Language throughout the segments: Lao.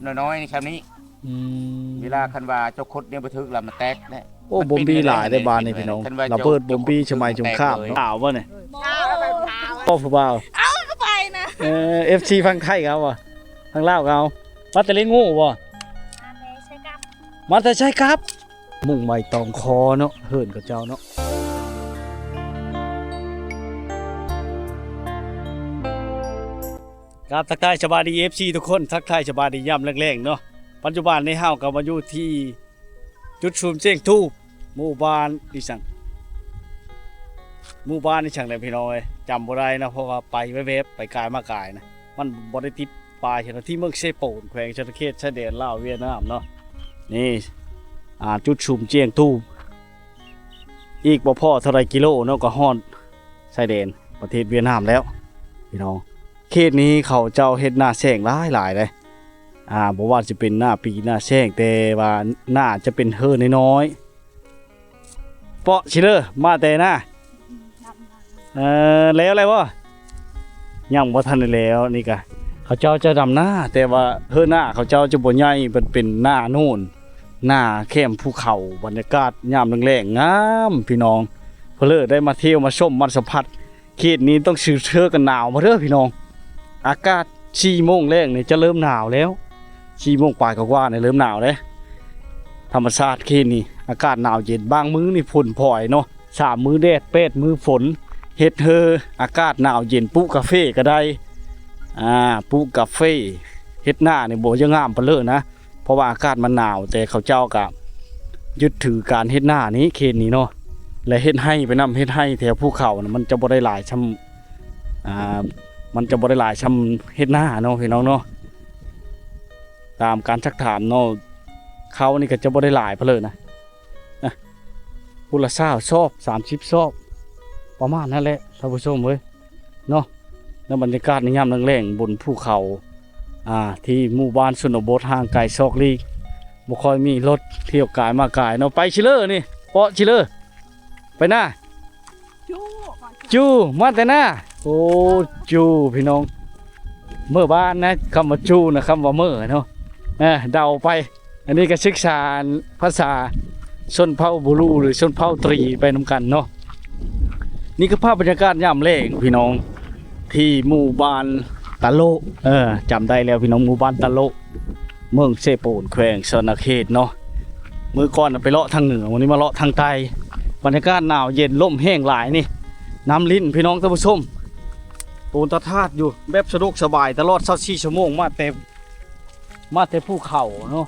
ນ້ອຍໆນີ້ຊ່ຳນີ້. ອືມ ເວລາຄັນວ່າເຈົ້າຄົດແນວບໍ່ຖືກລະມັນແຕກເດ້. ໂອ້ ບົມບີຫຼາຍເດ້ບ້ານນີ້ພີ່ນ້ອງ. ລະເບີດບົມບີສະໄໝສົງຄາມເນາະ. ຂາວບໍ່ນີ້? ບໍ່ຜູ້ບ່າວ. ເອົາກໍໄປນະ. ເອີ ເອັຟຊີຝັ່ງໄທກໍເອົາບໍ່? ທາງລາວກໍເອົາ. ມາແຕ່ເລງຫູບໍ່? ມາແຕ່ໄຊກັບ. ມຸ້ງໃບຕອງຄໍເນາະ ເຮືອນເຂົາເຈົ້າເນາະ. ກາບທັກທາຍສະບາຍດີ ເອັຟຊີ ທຸກຄົນ, ທັກທາຍສະບາຍດີຍາມແລງໆເນາະ. ປັດຈຸບັນນີ້ເຮົາກໍມາຢູ່ທີ່ຈຸດຊຸມແຈ້ງທູບ ໝູ່ບ້ານອີ່ສັງ ໝູ່ບ້ານອີ່ສັງແຫຼະພີ່ນ້ອງເອີຍ, ຈຳບໍ່ໄດ້ເນາະ ເພາະວ່າໄປແວບໆ ໄປກາຍມາກາຍນະ. ມັນບໍ່ໄດ້ຕິດປ້າຍເຂດທີ່ເມືອງເຊໂປນ ແຂວງສະຫວັນນະເຂດ ຊາຍແດນລາວຫວຽດນາມເນາະ. ນີ້ ອ່າ ຈຸດຊຸມແຈ້ງທູບ ອີກບໍ່ພໍເທົ່າໃດກິໂລເນາະ ກໍຮອດຊາຍແດນປະເທດຫວຽດນາມແລ້ວພີ່ນ້ອງ. ເຂດນີ້ເຂົາເຈົ້າເຮັດນາແຊງຫຼາຍໆເດ້. ອ່າ ບໍ່ວ່າຈະເປັນນາປີນາແຊງ ແຕ່ວ່ານາຈະເປັນເຮີນ້ອຍໆ. ເປາະຊິເລີ ມາແຕ່ນາ. ເອີ ແລ້ວແລ້ວບໍ່? ຍັງບໍ່ທັນໄດ້ແລ້ວ. ນີ້ກະເຂົາເຈົ້າຈະດຳນາ ແຕ່ວ່າເຮີນາເຂົາເຈົ້າຈະບໍ່ໃຫຍ່, ມັນເປັນນາໂນນ ນາແຄມພູເຂົາ. ບັນຍາກາດຍາມແລງໆງາມພີ່ນ້ອງ, ເພິ່ນເລີໄດ້ມາທ່ຽວມາຊົມມາສຳຜັດ. ເຂດນີ້ຕ້ອງຊື່ເຊີກັນໜາວມາເດີພີ່ນ້ອງ. ອາກາດສີ່ໂມງແລງນີ້ຈະເລີ່ມໜາວແລ້ວ, ສີ່ໂມງປາຍກວ່າໆນີ້ເລີ່ມໜາວເດ້. ທຳມະຊາດເຂດນີ້ອາກາດໜາວເຢັນ, ບາງມື້ນີ້ຝົນພອຍເນາະ, ສາມມື້ແດດ ແປດມື້ຝົນ, ເຮັດໃຫ້ອາກາດໜາວເຢັນ. ປູກກາເຟກໍໄດ້, ອ່າ ປູກກາເຟ ເຮັດນານີ້ບໍ່ຢາກງາມປານເລີນະ. ເພາະວ່າອາກາດມັນໜາວ, ແຕ່ເຂົາເຈົ້າກະຍຶດຖືການເຮັດນານີ້ ເຂດນີ້ເນາະ ແລະ ເຮັດໄຮ່ໄປນຳ. ເຮັດໄຮ່ແຖວພູເຂົານະ ມັນຈະບໍ່ໄດ້ຫຼາຍຊ່ຳ ອ່າ ມັນຈະບໍ່ໄດ້ຫຼາຍຊ່ຳເຮັດນາເນາະ ພີ່ນ້ອງເນາະ. ຕາມການຊັກຖາມເນາະ, ເຂົ້ານີ້ກໍຈະບໍ່ໄດ້ຫຼາຍປານເລີນະ, ນະ ພຸ້ນລະຊາວຊອບ ສາມສິບຊອບ ປະມານນັ້ນແຫຼະ ທ່ານຜູ້ຊົມເອີຍ. ເນາະ ໃນບັນຍາກາດໃນຍາມແລງໆ ບົນພູເຂົາ ອ່າ ທີ່ໝູ່ບ້ານຊົນນະບົດຫ່າງໄກຊອກຫຼີກ, ບໍ່ຄ່ອຍມີລົດທ່ຽວກາຍມາກາຍເນາະ. ໄປຊິເລີນີ້ ເປາະຊິເລີ ໄປນາ. ຈູ ຈູ ມາແຕ່ນາ. ໂອ້ ຈູ ພີ່ນ້ອງ ເມືອບ້ານນະ, ຄຳວ່າຈູນະ ຄຳວ່າເມືອເນາະ, ເອີ ເດົາໄປ. ອັນນີ້ກໍສຶກສາພາສາຊົນເຜົ່າບູຣູ ຫຼື ຊົນເຜົ່າຕຣີໄປນຳກັນເນາະ. ນີ້ຄືພາບບັນຍາກາດຍາມແລງພີ່ນ້ອງ ທີ່ໝູ່ບ້ານຕະໂລະ, ເອີ ຈຳໄດ້ແລ້ວພີ່ນ້ອງ, ໝູ່ບ້ານຕະໂລະ ເມືອງເຊໂປນ ແຂວງສະຫວັນນະເຂດເນາະ. ມື້ກ່ອນໄປເລາະທາງເໜືອ, ມື້ນີ້ມາເລາະທາງໃຕ້. ບັນຍາກາດໜາວເຢັນ, ລົມແຮງຫຼາຍນີ້, ນ້ຳລິນພີ່ນ້ອງທ່ານຜູ້ຊົມ, ໂຕນຕາທາດຢູ່ ແບບສະດວກສະບາຍຕະຫຼອດຊາວສີ່ຊົ່ວໂມງ. ມາແຕ່ ມາແຕ່ພູເຂົາເນາະ,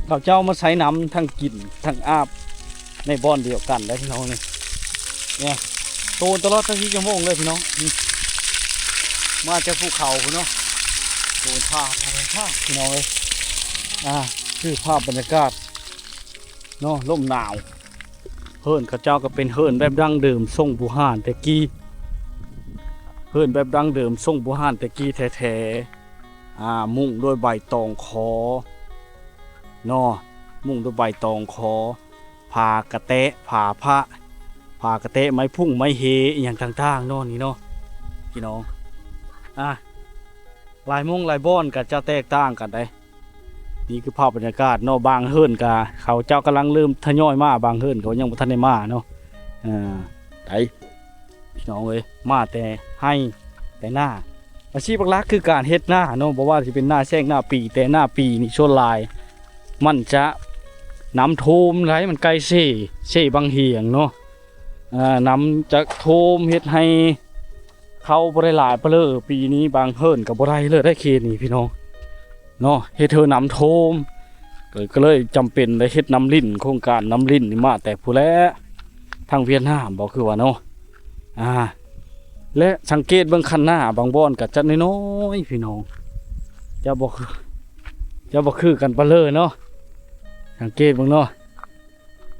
ເຂົາເຈົ້າມາໃຊ້ນ້ຳທັງກິນທັງອາບໃນບ່ອນດຽວກັນໄດ໋ພີ່ນ້ອງ. ນີ້ ນີ້ ໂຕນຕະຫຼອດຊາວສີ່ຊົ່ວໂມງເລີຍພີ່ນ້ອງ. ນີ້ ມາຈາກພູເຂົາພຸ້ນເນາະ, ໂຕນພາ ພາ ພາ ພີ່ນ້ອງເອີຍ. ອ່າ ຄືພາບບັນຍາກາດເນາະ, ລົມໜາວ. ເຮືອນເຂົາເຈົ້າກໍເປັນເຮືອນແບບດັ້ງເດີມຊົງບູຮານແຕ່ກີ້, ເຮືອນແບບດັ້ງເດີມຊົງບູຮານແຕ່ກີ້ແທ້ໆ. ອ່າ ມຸງດ້ວຍໃບຕອງຄໍເນາະ, ມຸງດ້ວຍໃບຕອງຄໍ, ຜ້າກະແຕະ ຜ້າພະ ຜ້າກະແຕະ ໄມ້ພຸ້ງໄມ້ເຮ ອີ່ຫຍັງຕ່າງໆເນາະ. ນີ້ເນາະພີ່ນ້ອງ, ອ່າ ຫຼາຍໝ່ອງຫຼາຍບ່ອນກໍຈະແຕກຕ່າງກັນໄດ໋. ນີ້ຄືພາບບັນຍາກາດເນາະ, ບາງເຮືອນກໍເຂົາເຈົ້າກຳລັງເລີ່ມທະຍອຍມາ, ບາງເຮືອນເຂົາຍັງບໍ່ທັນໄດ້ມາເນາະ. ເອີ ໄປ ພີ່ນ້ອງເອີຍ, ມາແຕ່ໄຮ່ແຕ່ນາ. ອາຊີບຫຼັກໆຄືການເຮັດນາເນາະ, ບໍ່ວ່າຊິເປັນນາແຊງ ນາປີ, ແຕ່ນາປີນີ້ສ່ວນຫຼາຍມັນຈະນ້ຳຖ້ວມໄດ໋, ມັນໃກ້ເຊ ເຊບັງຫຽງເນາະ. ອ່າ ນ້ຳຈະຖ້ວມເຮັດໃຫ້ເຂົ້າບໍ່ໄດ້ຫຼາຍປານເລີ. ປີນີ້ບາງເຮືອນກໍບໍ່ໄດ້ເລີຍໄດ໋ ເຂດນີ້ພີ່ນ້ອງເນາະ, ເຮັດໃຫ້ນ້ຳຖ້ວມ, ກໍ ກໍເລີຍຈຳເປັນໄດ້ເຮັດນ້ຳລິນ, ໂຄງການນ້ຳລິນນີ້ມາແຕ່ພຸ້ນແຫຼະ ທາງຫວຽດນາມບໍ ຄືວ່າເນາະ. ອ່າ ແລະ ສັງເກດເບິ່ງຄັນນາບາງບ່ອນກໍຈັດນ້ອຍໆ ພີ່ນ້ອງ, ຈະບໍ່ ຈະບໍ່ຄືກັນປານເລີເນາະ. ສັງເກດເບິ່ງເນາະ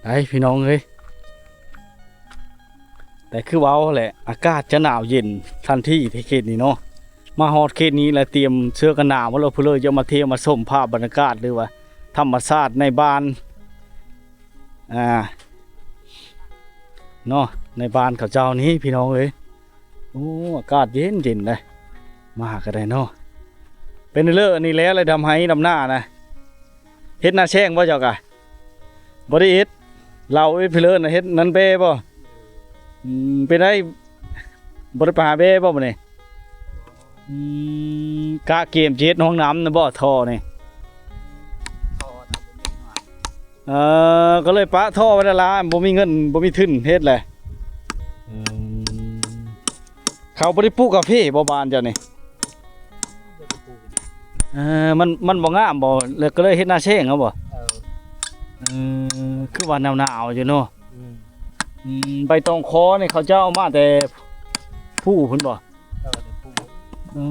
ໄປພີ່ນ້ອງເອີຍ. ແຕ່ຄືເວົ້າແຫຼະ ອາກາດຈະໜາວເຢັນທັນທີໃນເຂດນີ້ເນາະ. ມາຮອດເຂດນີ້ແລ້ວຕຽມເສື້ອກັນໜາວມາໂລດ ເພື່ອເລີຍຈະມາທ່ຽວມາຊົມພາບບັນຍາກາດ ຫຼືວ່າທຳມະຊາດໃນບ້ານ ອ່າ ເນາະ ໃນບ້ານເຂົາເຈົ້ານີ້ພີ່ນ້ອງເອີຍ. ໂອ້ ອາກາດເຢັນໆເດ້ ມາກໍໄດ້ເນາະ. ເປັນເລີ ອັນນີ້ແລ້ວ ແລ້ວດຳໄຮ່ດຳນານະ. ເຮັດນາແຊງບໍ່ເຈົ້າກະ? ບໍ່ໄດ້ເຮັດ. ລາວເອີຍ ພີ່ເລີນນະ ເຮັດນັ້ນແບ້ບໍ່? ອືມ ເປັນໄດ ບໍ່ໄດ້ໄປຫາແບ້ບໍ່ມື້ນີ້? ອືມ ກະກຽມຊິເຮັດຫ້ອງນ້ຳນະບໍ່ ທໍ່ນີ້? ເອີ ກໍເລີຍປະທໍ່ໄວ້ລະລາ ບໍ່ມີເງິນ ບໍ່ມີທຶນເຮັດແຫຼະ. ອືມ ເຂົາບໍ່ໄດ້ປູກກາເຟບໍ່ ບ້ານເຈົ້ານີ້? ເອີ ມັນ ມັນບໍ່ງາມບໍ່ ແລ້ວກໍເລີຍເຮັດນາແຊງເອົາບໍ່? ເອີ ເອີ ຄືວ່າໜາວໆຢູ່ເນາະ. ອືມ ອືມ ໃບຕອງຂໍນີ້ເຂົາເຈົ້າເອົາມາແຕ່ພູພຸ້ນບໍ່? ເອີ ແຕ່ພູ. ອື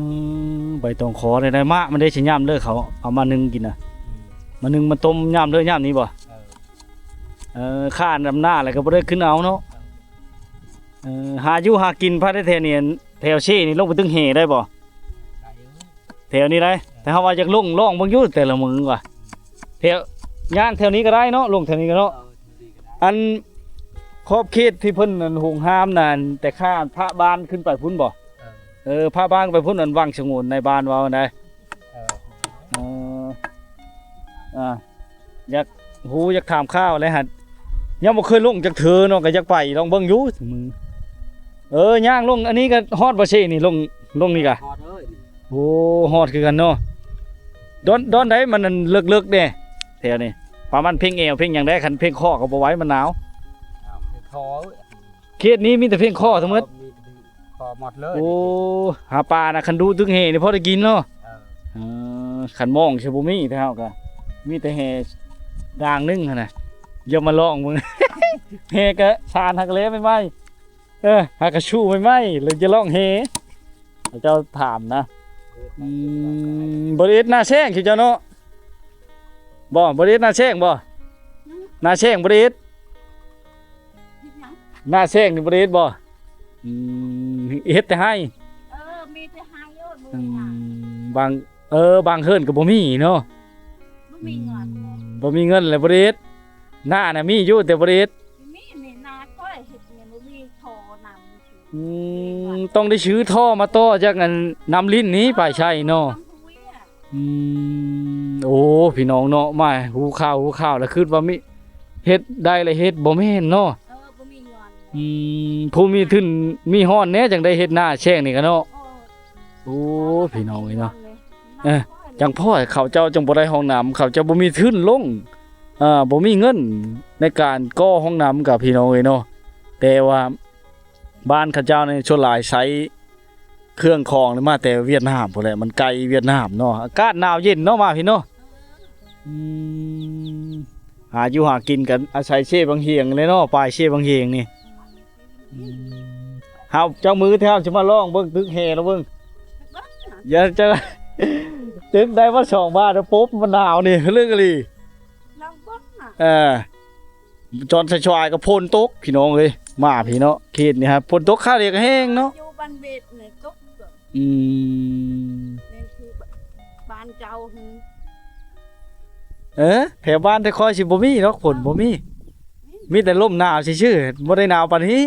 ມ ໃບຕອງຂໍນີ້ໄດ້ມາ ມັນໄດ້ຊິຍາມເລີເຂົາເອົາມາໜຶ້ງກິນນະ. ອືມ ມາໜຶ້ງມາຕົ້ມຍາມເລີຍາມນີ້ບໍ່? ເອີ ເອີ ຄ່າດຳນາແລ້ວກໍບໍ່ໄດ້ຂຶ້ນເອົາເນາະ. ເອີ ເອີ ຫາຢູ່ຫາກິນພາຍໃນແຖວນີ້ ແຖວເຊນີ້ລົງໄປຕຶງແຫໄດ້ບໍ່? ໄດ້ຢູ່ ແຖວນີ້ໄດ້. ແຕ່ເຮົາວ່າຢາກລົງລອງເບິ່ງຢູ່ແຕ່ລະມື້ວ່າ ແຖວ ຍ່າງແຖວນີ້ກໍໄດ້ເນາະ ລົງແຖວນີ້ກໍເນາະ. ເອີ ແຖວນີ້ກໍໄດ້. ອັນຂອບເຂດທີ່ເພິ່ນ ອັນໂຮງຮາມນັ້ນ ແຕ່ຂ້າງພະບ້ານຂຶ້ນໄປພຸ້ນບໍ່? ເອີ ເອີ ພະບ້ານໄປພຸ້ນ ອັນວັງສະຫງວນໃນບ້ານເວົ້າຫັ້ນໃດ. ເອີ ເອີ ອ່າ ຢາກຮູ້ ຢາກຖາມຂ່າວແຫຼະຫັ້ນ ຍັງບໍ່ເຄີຍລົງຈັກເທື່ອເນາະ ກໍຢາກໄປລອງເບິ່ງຢູ່. ເອີ ຍ່າງລົງອັນນີ້ກໍຮອດບໍ່ເຊນີ້ ລົງ ລົງນີ້ກະ? ຮອດເອີຍ ໂອ້ ຮອດຄືກັນເນາະ. ດອນ ດອນໃດມັນນັ້ນເລິກໆເດ້ແຖວນີ້? ປະມານເພງແອວເພງຫຍັງໄດ້ ຄັນເພງຄໍກໍບໍ່ໄຫວ ມັນໜາວ. ເພງຄໍ ເຂດນີ້ມີແຕ່ເພງຄໍທັງໝົດ. ມີແຕ່ເພງຄໍໝົດເລີຍ. ໂອ້ ຫາປານະ ຄັນດູດຕຶກແຫນີ້ພໍໄດ້ກິນເນາະ. ເອີ ເອີ ຄັນມອງຊິບໍ່ມີ ແຕ່ເຮົາກະມີແຕ່ແຫດ່າງໜຶ່ງຫັ້ນນະ. ຢ່າມາລອງເບິ່ງ ແຫກະສານ ຫາກະແຫຼໃໝ່ໆ. ເອີ ຫາກະຊູໃໝ່ໆ ແລ້ວຈະລອງແຫ ເຂົາເຈົ້າຖາມນະ. ອືມ ບໍ່ໄດ້ເຮັດນາແຊງຄືເຈົ້າເນາະ ບໍ່? ບໍ່ໄດ້ເຮັດນາແຊງບໍ່? ນາແຊງບໍ່ໄດ້ເຮັດ? ເຮັດຫຍັງ? ນາແຊງນີ້ບໍ່ໄດ້ເຮັດບໍ່? ອືມ ເຮັດແຕ່ໄຮ່. ເອີ ມີແຕ່ໄຮ່ໂລດ. ອືມ ບາງ ເອີ ບາງເຮືອນກໍບໍ່ມີເນາະ. ບໍ່ມີເງິນ ອືມ ບໍ່ມີເງິນແລ້ວບໍ່ໄດ້ເຮັດ. ນານະມີຢູ່ແຕ່ບໍ່ໄດ້ເຮັດ. ມີ ນີ້ນາຂ້ອຍເຮັດນີ້ ບໍ່ມີທໍ່ນ້ຳ. ອືມ ຕ້ອງໄດ້ຊື້ທໍ່ມາຕໍ່ຈາກອັນນ້ຳລິ້ນນີ້ໄປໃຊ້ເນາະ. ອືມ ໂອ້ ພີ່ນ້ອງເນາະ ມາຮູ້ຂ່າວ ຮູ້ຂ່າວແລ້ວຄິດວ່າມີ ເຮັດໄດ້ແລ້ວເຮັດ ບໍ່ແມ່ນເນາະ. ເອີ ບໍ່ມີເງິນ. ອືມ ຜູ້ມີທຶນມີຮອນແດ່ ຈັ່ງໄດ້ເຮັດນາແຊງນີ້ກະເນາະ. ໂອ້ ພີ່ນ້ອງເອີຍເນາະ. ເອີ ຈັ່ງພໍເຂົາເຈົ້າຈັ່ງບໍ່ໄດ້ຫ້ອງນ້ຳ ເຂົາເຈົ້າບໍ່ມີທຶນລົງ ເອີ ບໍ່ມີເງິນໃນການກໍ່ຫ້ອງນ້ຳ ກະພີ່ນ້ອງເອີຍເນາະ. ແຕ່ວ່າ ບ້ານເຂົາເຈົ້ານີ້ສ່ວນຫຼາຍໃຊ້ເຄື່ອງຂອງນີ້ມາແຕ່ຫວຽດນາມພຸ້ນແຫຼະ ມັນໃກ້ຫວຽດນາມເນາະ. ອາກາດໜາວເຢັນເນາະ ມາພີ້ເນາະ. ອືມ ຫາຢູ່ຫາກິນກໍອາໄສເຊບັງຫຽງແຫຼະເນາະ ປາຍເຊບັງຫຽງນີ້. ອືມ ເຮົາເຈົ້າມື້ແທ້ເຮົາຊິມາລອງເບິ່ງຕຶກແຫລະເບິ່ງ. ຢ່າຈະ ຕຶກໄດ້ວ່າສອງບາດ ປົບ ມັນໜາວນີ້ ເລິກອີ່ຫຼີ. ລອງເບິ່ງນະ. ເອີ ຕອນສາຍໆກໍຝົນຕົກ ພີ່ນ້ອງເອີຍ ມາພີ້ເນາະ. ເຂດນີ້ຮະ ຝົນຕົກຄາວດຽວກໍແຫ້ງເນາະ. ຢູ່ບ້ານເວັດນີ້ຕົກ. ອືມ ແມ່ນຄືບ້ານເຈົ້າຫັ້ນ. ເອີ ແຖວບ້ານແຕ່ຂ້ອຍຊິບໍ່ມີດອກ ຝົນບໍ່ມີ ມີແຕ່ລົມໜາວຊື່ໆ ບໍ່ໄດ້ໜາວປານນີ້.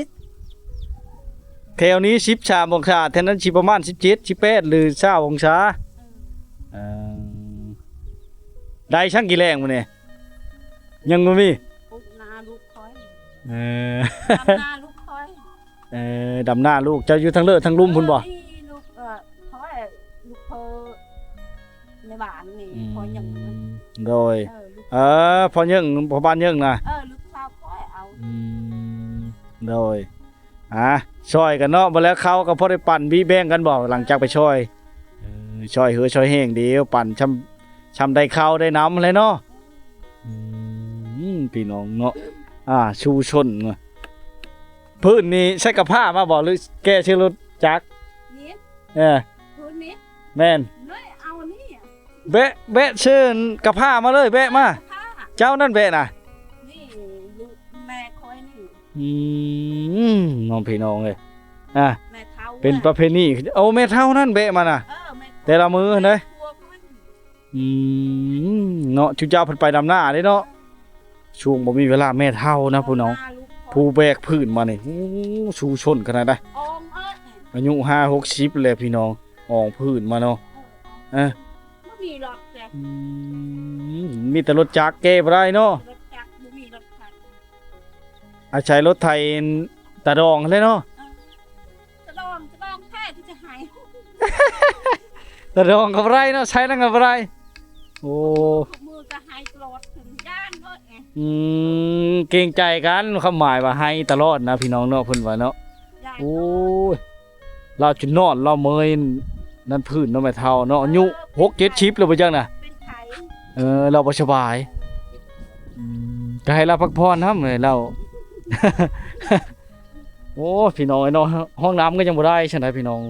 ແຖວນີ້ສິບສາມອົງສາ ແຖວນັ້ນຊິປະມານສິບເຈັດ ສິບແປດ ຫຼື ຊາວອົງສາ. ເອີ ໄດ້ຊ່າງກີແລງມື້ນີ້? ຍັງບໍ່ມີ. ປຸກນາລູກຂ້ອຍ. ເອີ ດຳນາລູກຂ້ອຍ. ເອີ ດຳນາລູກເຈົ້າຢູ່ທາງເລີທາງລຸ່ມພຸ້ນບໍ່? ເອີ ມີລູກ ເອີ ຂ້ອຍ ລູກພໍ່ໃນບ້ານນີ້. ອືມ ພໍ່ຍືງ. ໂດຍ. ເອີ ລູກ ເອີ ພໍ່ຍືງ ພໍ່ບ້ານຍືງນະ. ເອີ ລູກສາວຂ້ອຍເອົາ. ອືມ ໂດຍ. ອ່າ ຊ່ອຍກັນເນາະ ບໍ່ແລ້ວເຂົ້າກໍພໍໄດ້ປັນບີແບ່ງກັນບໍ່ ຫຼັງຈາກໄປຊ່ອຍ. ເອີ ຊ່ອຍເຮືອຊ່ອຍແຮງເດ ປັນຊ່ຳ ຊ່ຳໄດ້ເຂົ້າໄດ້ນ້ຳແຫຼະເນາະ. ອືມ ພີ່ນ້ອງເນາະ ອ່າ ຊູຊົນ. ພື້ນນີ້ໃຊ້ກະພ້າມາບໍ່ ຫຼື ແກ່ໃສ່ລົດຈັກ? ນີ້ ເອີ ພື້ນນີ້ ແມ່ນ ເລີຍເອົານີ້ ແບະ ແບະເຊີນກະພ້າມາເລີຍ ແບະມາ ກະພ້າ ເຈົ້ານັ້ນແບະນະ ນີ້ລູກແມ່ຂ້ອຍນີ້. ອືມ ນ້ອງພີ່ນ້ອງເອີຍ ອ່າ ແມ່ເຖົ້າ ເປັນປະເພນີ. ໂອ້ ແມ່ເຖົ້ານັ້ນແບະມານະ. ເອີ ແມ່ ແຕ່ລະມື້ຫັ້ນເດ້. ອືມ ເນາະ ຊຸມເຈົ້າເພິ່ນໄປດຳນາເດ້ເນາະ ຊ່ວງບໍ່ມີເວລາ. ແມ່ເຖົ້ານະ ຜູ້ນ້ອງ ຜູ້ແບກພື້ນມານີ້ ໂອ້ ສູ້ຊົນຂະໜາດໃດ. ອາຍຸຫ້າຫົກສິບແລ້ວພີ່ນ້ອງ ອອງພື້ນມາເນາະ. ເອີ ບໍ່ມີຫຼອກແຕ່ ອືມ ມີແຕ່ລົດຈັກແກ່ບໍ່ໄດ້ເນາະ. ລົດຈັກ ບໍ່ມີລົດໄຖ. ອາໄສລົດໄຖຕາດອງຫັ້ນແຫຼະເນາະ. ຕາດອງ ຕາດອງແທ້ທີ່ຈະໃຫ້ ຕາດອງກໍບໍ່ໄດ້ເນາະ ໃຊ້ນັ້ນກໍບໍ່ໄດ້. ໂອ້ ມືກໍໃຫ້ຕະຫຼອດ ເພິ່ນຢ້ານເບິດ. ອືມ ເກງໃຈກັນ ຄວາມໝາຍວ່າໃຫ້ຕະຫຼອດນະ ພີ່ນ້ອງເນາະ ເພິ່ນວ່າເນາະ. ໂອ້ຍ ລາວຈຸນນອນ ລາວເມີຍນັ້ນພື້ນເນາະ ແມ່ເຖົ້າເນາະ ອາຍຸຫົກເຈັດສິບແລ້ວບໍ່ຈັກນະ. ເອີ ລາວບໍ່ສະບາຍ. ອືມ ກໍໃຫ້ລາວພັກຜ່ອນນຳແຫຼະລາວ. ໂອ້ ພີ່ນ້ອງເອີຍເນາະ ຫ້ອງນ້ຳກໍຍັງບໍ່ໄດ້ຊັ້ນໃດ໋ ພີ່ນ້ອງ.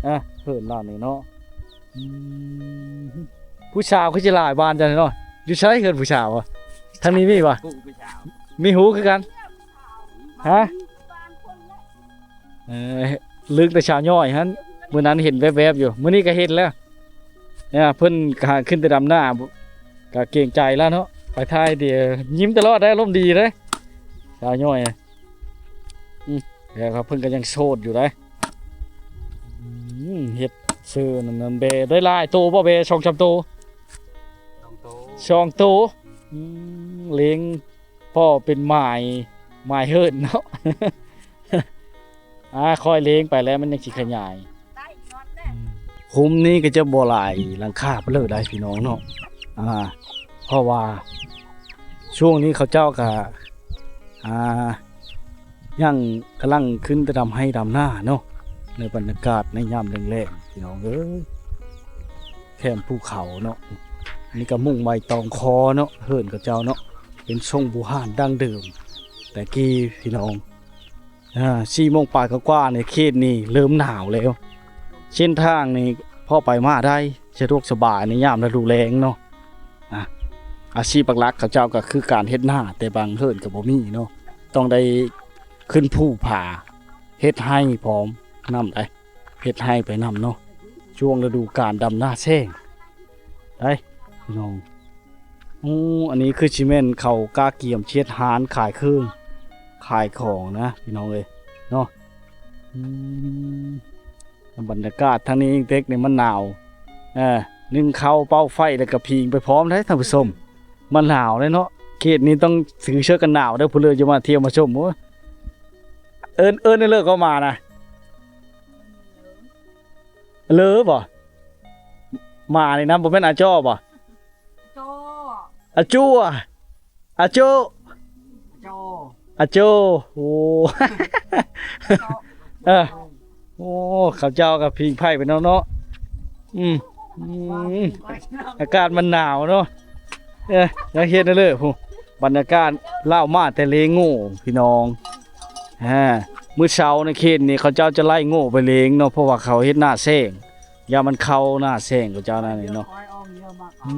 ອ່ະ ເພິ່ນລາວນີ້ເນາະ. ອືມ ຜູ້ສາວຄືຊິຫຼາຍບ້ານຈັ່ງເນາະ. ຢູ່ໃສເຮືອນຜູ້ສາວ? ທາງນີ້ມີບໍ່? ຜູ້ສາວ ມີຮູ້ຄືກັນ. ຮະ? ເອີ ລຶກແຕ່ສາວນ້ອຍຫັ້ນ ມື້ນັ້ນເຫັນແວບໆຢູ່ ມື້ນີ້ກໍເຫັນແລ້ວ. ເອີ ເພິ່ນກໍຫາຂຶ້ນແຕ່ດຳນາ ກໍເກງໃຈແລ້ວເນາະ. ໄປຖ່າຍດຽວ ຍິ້ມຕະຫຼອດໄດ໋ ອາລົມດີເດ້ ສາວນ້ອຍ. ອືມ ແລ້ວກໍເພິ່ນກໍຍັງໂສດຢູ່ໄດ໋. ອືມ ເຮັດເຊີນັ້ນແບໄດ້ຫຼາຍໂຕບໍ່ ແບສອງສາມໂຕ? ສອງໂຕ ສອງໂຕ. ອືມ ເລ້ງພໍເປັນໝາຍ ໝາຍເຫີນເນາະ. ອ່າ ຄ່ອຍເລ້ງໄປແລ້ວມັນຍັງຊິຂະຫຍາຍ. ອືມ ຄຸ້ມນີ້ກໍຈະບໍ່ຫຼາຍຫຼັງຄາປານໃດພີ່ນ້ອງເນາະ. ອ່າ ເພາະວ່າຊ່ວງນີ້ເຂົາເຈົ້າກໍ ອ່າ ຍັງກຳລັງຂຶ້ນໄປດຳໄຮ່ດຳນາເນາະ ໃນບັນຍາກາດໃນຍາມແລງໆ ພີ່ນ້ອງເອີຍ ແຄມພູເຂົາເນາະ. ອັນນີ້ກໍມຸງໃບຕອງຄໍເນາະ ເຮືອນເຂົາເຈົ້າເນາະ ເປັນຊົງບູຮານດັ້ງເດີມແຕ່ກີ້ ພີ່ນ້ອງ. ອ່າ ສີ່ໂມງປາຍກວ່າໆ ໃນເຂດນີ້ເລີ່ມໜາວແລ້ວ ເສັ້ນທາງນີ້ພໍໄປມາໄດ້ ສະດວກສະບາຍໃນຍາມລະດູແລ້ງເນາະ. ອ່າ ອາຊີບຫຼັກໆ ເຂົາເຈົ້າກໍຄືການເຮັດນາ ແຕ່ບາງເຮືອນກໍບໍ່ມີເນາະ ຕ້ອງໄດ້ຂຶ້ນພູຜາ ເຮັດໄຮ່ພ້ອມນຳໄດ໋ ເຮັດໄຮ່ໄປນຳເນາະ ຊ່ວງລະດູການດຳນາແຊງໄດ໋ ພີ່ນ້ອງ. ໂອ້ ອັນນີ້ຄືຊິແມ່ນເຂົາກະກຽມຊິເຮັດຮ້ານຂາຍເຄື່ອງຂາຍຂອງນະ ພີ່ນ້ອງເອີຍເນາະ. ອືມ ບັນຍາກາດທາງນີ້ເຕັກນີ້ມັນໜາວ ເອີ ໜຶ່ງເຂົ້າເປົ່າໄຟ ແລ້ວກໍພິງໄປພ້ອມເດ້ທ່ານຜູ້ຊົມ ມັນໜາວເດ້ເນາະ. ເຂດນີ້ຕ້ອງຖືເສື້ອກັນໜາວເດີ ຜູ້ເລີດຈະມາທ່ຽວມາຊົມ. ໂອ້ຍ ເອີ້ນ ເອີ້ນໄດ້ເລີຍກໍມານະ ເລີບໍ່? ໝານີ້ນະ ບໍ່ແມ່ນອາຈໍບໍ? ໂຈ້ ອາຈູ ອາຈຸ ໂຈ້ ອາໂຈ. ໂອ້ ໂຈ້ ເອີ ໂອ້ ເຂົາເຈົ້າກໍພິງໄຟໄປເນາະເນາະ. ອືມ ອືມ ອາກາດມັນໜາວເນາະ. ເອີ ຍັງເຮັດໄດ້ເລີຍ ຜູ້ ບັນຍາກາດລາວມາແຕ່ເລໂງ່ ພີ່ນ້ອງ. ອ່າ ມື້ເຊົ້າໃນເຂດນີ້ເຂົາເຈົ້າຈະໄລ່ໂງ່ໄປເລງເນາະ ເພາະວ່າເຂົາເຮັດນາແຊງ ຢ່າມັນເຂົ້ານາແຊງເຂົາເຈົ້ານັ້ນເນາະ. ອື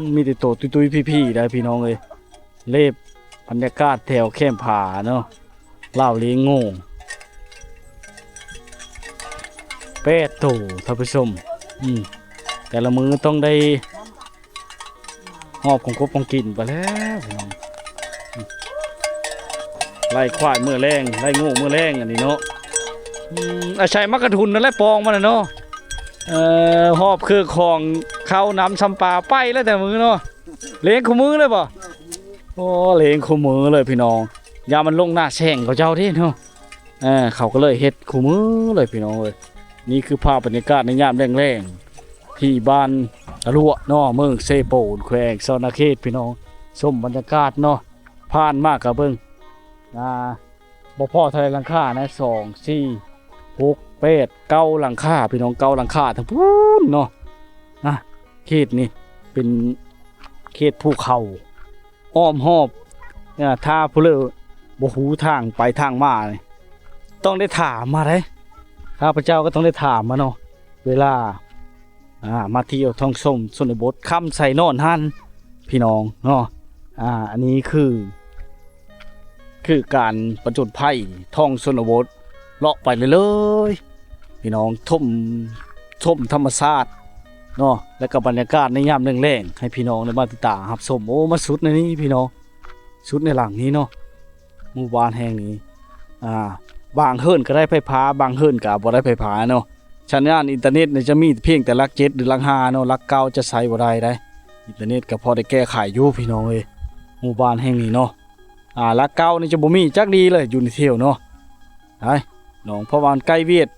ມ ມີແຕ່ໂຕຕຸ້ຍໆ ພີ້ໆ ໄດ໋ ພີ່ນ້ອງເອີຍ. ເລບບັນຍາກາດແຖວແຄມຜາເນາະ ລາວເລໂງ່ ແປດໂຕ ທ່ານຜູ້ຊົມ. ອືມ ແຕ່ລະມື້ຕ້ອງໄດ້ ຫອບຂອງກົບຂອງກິນໄປແລ້ວພີ່ນ້ອງ. ໄລ່ຄວາຍມື້ແລງ ໄລ່ໂງ່ມື້ແລງອັນນີ້ເນາະ. ອືມ ອາໄສໝາກກະທຸນນັ້ນແຫຼະປອງມັນນະເນາະ. ເອີ ຫອບເຄື່ອງຂອງເຂົ້ານ້ຳຊຳປາໄປແລ້ວແຕ່ມື້ເນາະ. ເລງຄູ່ມື້ເລີຍບໍ່? ໂອ້ ເລງຄູ່ມື້ເລີຍພີ່ນ້ອງ. ຢ່າມັນລົງນາແຊງເຂົາເຈົ້າເດ້ເນາະ. ເອີ ເຂົາກໍເລີຍເຮັດຄູ່ມື້ເລີຍພີ່ນ້ອງເອີຍ. ນີ້ຄືພາບບັນຍາກາດໃນຍາມແລງໆ ທີ່ບ້ານຕະຫຼວະເນາະ ເມືອງເຊໂປນ ແຂວງສະຫວັນນະເຂດ ພີ່ນ້ອງ. ຊົມບັນຍາກາດເນາະ ຜ່ານມາກໍເບິ່ງ ອ່າ ບໍ່ພໍເທົ່າໃດຫຼັງຄານະ ສອງ ສີ່ ຫົກ ແປດ ເກົ້າຫຼັງຄາ ພີ່ນ້ອງ ເກົ້າຫຼັງຄາທັງພຸ້ນເນາະ. ນະ ເຂດນີ້ເປັນເຂດພູເຂົາ ອ້ອມຮອບ. ເອີ ຖ້າຜູ້ເລີດບໍ່ຮູ້ທາງໄປທາງມານີ້ ຕ້ອງໄດ້ຖາມມາເດ້. ຂ້າພະເຈົ້າກໍຕ້ອງໄດ້ຖາມມາເນາະ ເວລາ ອ່າ ມາທ່ຽວທ່ອງຊົມຊົນນະບົດ ຄຳໄຊນອນຫັ້ນ ພີ່ນ້ອງເນາະ. ອ່າ ອັນນີ້ຄື ຄືການປະຈົນໄພທ່ອງຊົນນະບົດ ເລາະໄປເລື້ອຍໆ ພີ່ນ້ອງ ຊົມ ຊົມທຳມະຊາດເນາະ ແລ້ວກໍບັນຍາກາດໃນຍາມແລງໆ ໃຫ້ພີ່ນ້ອງໄດ້ມາຕິດຕາມຮັບຊົມ. ໂອ້ ມາສຸດໃນນີ້ພີ່ນ້ອງ ສຸດໃນຫຼັງນີ້ເນາະ ໝູ່ບ້ານແຫ່ງນີ້. ອ່າ ບາງເຮືອນກໍໄດ້ໄຟຟ້າ ບາງເຮືອນກໍບໍ່ໄດ້ໄຟຟ້າເນາະ. ສັນຍານອິນເຕີເນັດນີ້ຈະມີພຽງແຕ່ຫຼັກເຈັດ ຫຼື ຫຼັກຫ້າເນາະ ຫຼັກເກົ້າຈະໃຊ້ບໍ່ໄດ້ໃດ໋. ອິນເຕີເນັດກໍພໍໄດ້ແກ້ໄຂຢູ່ພີ່ນ້ອງເອີຍ ໝູ່ບ້ານແຫ່ງນີ້ເນາະ. ອ່າ ຫຼັກເກົ້ານີ້ຈະບໍ່ມີຈັກດີເລີຍຢູ່ໃນແຖວເນາະ. ໄດ້ ນ້ອງ ເພາະວ່າມັນໃກ້ຫວຽດ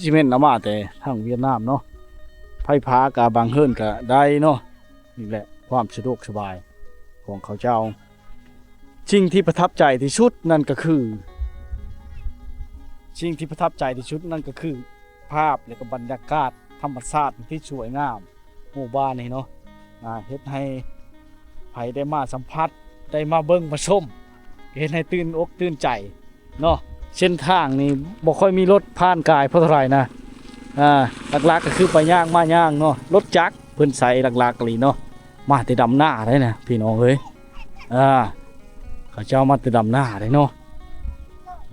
ຊິແມ່ນເອົາມາແຕ່ທາງຫວຽດນາມເນາະ. ໄຟຟ້າກໍບາງເຮືອນກໍໄດ້ເນາະ. ນີ້ແຫຼະຄວາມສະດວກສະບາຍຂອງເຂົາເຈົ້າ. ສິ່ງທີ່ປະທັບໃຈທີ່ສຸດນັ້ນກໍຄື ສິ່ງທີ່ປະທັບໃຈທີ່ສຸດນັ້ນກໍຄື ພາບ ແລະກໍບັນຍາກາດທຳມະຊາດທີ່ສວຍງາມ ໝູ່ບ້ານນີ້ເນາະ. ອ່າ ເຮັດໃຫ້ໃຜໄດ້ມາສຳຜັດ ໄດ້ມາເບິ່ງມາຊົມ ເຮັດໃຫ້ຕື່ນອົກຕື່ນໃຈເນາະ. ເສັ້ນທາງນີ້ບໍ່ຄ່ອຍມີລົດຜ່ານກາຍເພາະເທົ່າໃດນະ. ອ່າ ຫຼັກໆກໍຄືໄປຍ່າງມາຍ່າງເນາະ. ລົດຈັກເພິ່ນໃຊ້ຫຼັກໆອີ່ຫຼີເນາະ. ມາແຕ່ດຳນາໄດ໋ນະ ພີ່ນ້ອງເອີຍ. ອ່າ ເຂົາເຈົ້າມາແຕ່ດຳນາໄດ໋ເນາະ